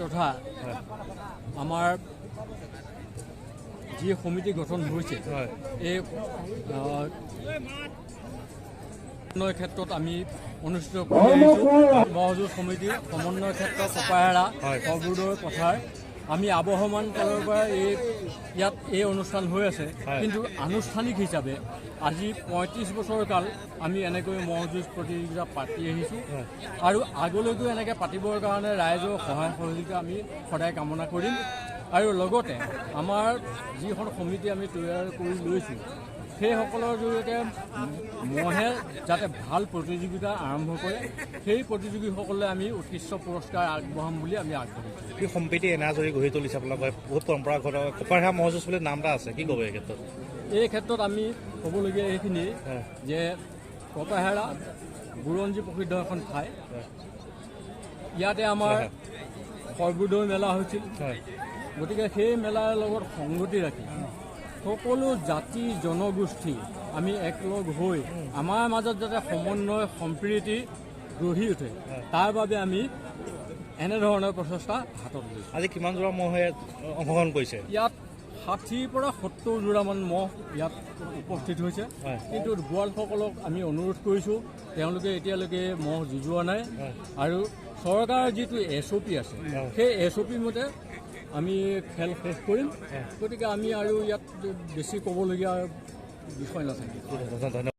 তথা আমাৰ যি সমিতি গঠন হৈছে, এই সমন্বয় ক্ষেত্ৰত আমি অনুষ্ঠিত কৰি আহিছোঁ। ম'হ যুঁজ সমিতিৰ সমন্বয় ক্ষেত্ৰ কপাহেৰা সৰ্বোদয় পথাৰ। আমি আৱহমান কালৰ পৰা এই ইয়াত এই অনুষ্ঠান হৈ আছে, কিন্তু আনুষ্ঠানিক হিচাপে আজি 35 বছৰ কাল আমি এনেকৈ ম'হ যুঁজ প্ৰতিযোগিতা পাতি আহিছোঁ আৰু আগলৈকো এনেকৈ পাতিবৰ কাৰণে ৰাইজৰ সহায় সহযোগিতা আমি সদায় কামনা কৰিম। আৰু লগতে আমাৰ যিখন সমিতি আমি তৈয়াৰ কৰি লৈছোঁ, সেইসকলৰ জৰিয়তে মহে যাতে ভাল প্ৰতিযোগিতা আৰম্ভ কৰে, সেই প্ৰতিযোগীসকলে আমি উৎকৃষ্ট পুৰস্কাৰ আগবঢ়াম বুলি আমি আগবাঢ়িছোঁ। কি সম্প্ৰীতি এনাজৰী গঢ়ি তুলিছে আপোনালোকে, বহুত পৰম্পৰাগত কপাৰহা ম'হ যুঁজ বুলি নাম এটা আছে, কি ক'ব এই ক্ষেত্ৰত? এই ক্ষেত্ৰত আমি ক'বলগীয়া এইখিনি যে কপাহেৰা বুৰঞ্জী প্ৰসিদ্ধ এখন ঠাই। ইয়াতে আমাৰ সৰ্বোদয় মেলা হৈছিল। গতিকে সেই মেলাৰ লগত সংগতি ৰাখি সকলো জাতি জনগোষ্ঠী আমি একলগ হৈ আমাৰ মাজত যাতে সমন্বয় সম্প্ৰীতি গঢ়ি উঠে, তাৰ বাবে আমি এনেধৰণৰ প্ৰচেষ্টা হাতত লৈছোঁ। আজি কিমান যোৰা ম'হে অংশগ্ৰহণ কৰিছে? ইয়াত 60ৰ পৰা 70 যোৰামান ম'হ ইয়াত উপস্থিত হৈছে। কিন্তু গোৱালসকলক আমি অনুৰোধ কৰিছোঁ, তেওঁলোকে এতিয়ালৈকে ম'হ যুঁজোৱা নাই আৰু চৰকাৰৰ যিটো SOP আছে, সেই SOP মতে আমি খেল শেষ কৰিম। গতিকে আমি আৰু ইয়াত বেছি ক'বলগীয়া বিষয় নাথাকে। ধন্যবাদ।